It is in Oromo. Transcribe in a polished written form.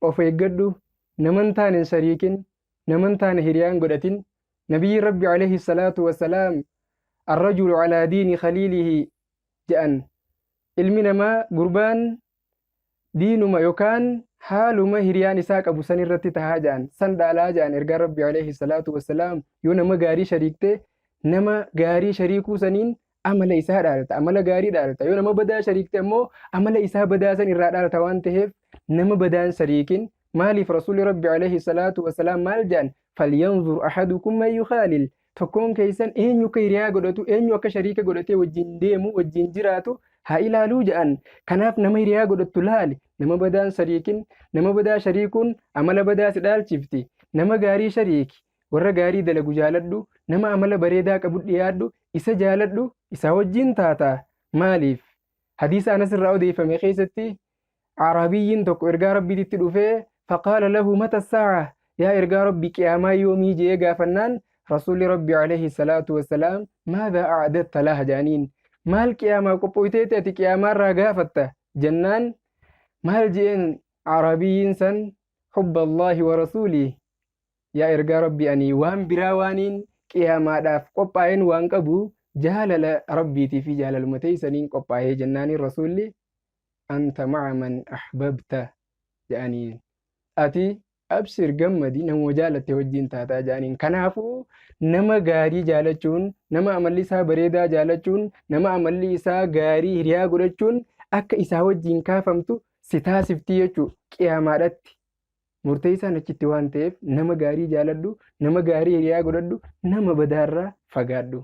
Of eeggadhu, nama hin taane hin shariikin, nama hin taane hiriyaa hin godhatin. Nabiyyiin Rabbi alayhi salaatu wassalaam arrajulu alaa diini khaliilihi jedhan. Ilmi namaa gurbaan diinuma yookaan haaluma hiriyaan isaa qabu san irratti tahaa jedhan, san dhaalaa jedhan ergaan Rabbi alayhi salaatu wassalaam. Yoo nama gaarii shariikte, nama gaarii shariikuu saniin amala isaa dhaalta, amala gaarii dhaalta. Yoo nama badaa shariikte ammoo amala isaa badaa san irraa dhaalta. Waan ta'eef nama badaan shariikin. Maaliif? Rasuulli Rabbi alayhi salaatu wassalaam maal jedhan? Falyanzur ahadukum man yukhaalil. Tokkoon keessan eenyu akka hiriyaa godhatu, eenyu akka shariika godhatee wajjin deemu, wajjin jiraatu haa ilaaluu jedhan. Kanaaf nama hiriyaa godhattu laali. Nama badaan shariikin. Nama badaa shariikuun amala badaa si dhaalchifti. Nama gaarii shariiki. Warra gaarii dalagu jaaladhu. Nama amala bareedaa qabu dhiyaadhu, isa jaaladhu, isaa wajjin taata. Maaliif? Hadiisa Anas irraa odeeffame keessatti Arabiyyiin tokko ergaa Rabbiititti dhufee, faqaala lahu mata saa'a, yaa ergaa Rabbi, qiyaamaa yoomii je'ee gaafannaan, Rasuulli Rabbi alayhi salaatu wassalaam maadhaa a'adatta laha jedhaniin. Maal qiyaamaa qophooyteeti ati qiyaamaarraa gaafatta jennaan, maal je'een Arabiyyiin san? Hubba Allaahi wa rasuulii. Yaa ergaa Rabbi, ani waan biraa waaniin qiyaamaadhaaf qophaa'een waan qabu, jaalala Rabbiitii fi jaalaluma teessaniin qophaa'ee jennaaniin, Rasuulli anta ma'a man ahbabta jedhaniin. Ati abshir, gammadi, namuma jaalatte wajjin taataa jedhaniin. Kanaafuu nama gaarii jaalachuun, nama amalli isaa bareedaa jaalachuun, nama amalli isaa gaarii hiriyaa godhachuun akka isaa wajjin kaafamtu si taasiftii jechuu qiyaamaadhatti. Murteessaan achitti waan ta'eef nama gaarii jaaladhu, nama gaarii hiriyaa godhadhu, nama badaarraa fagaadhu.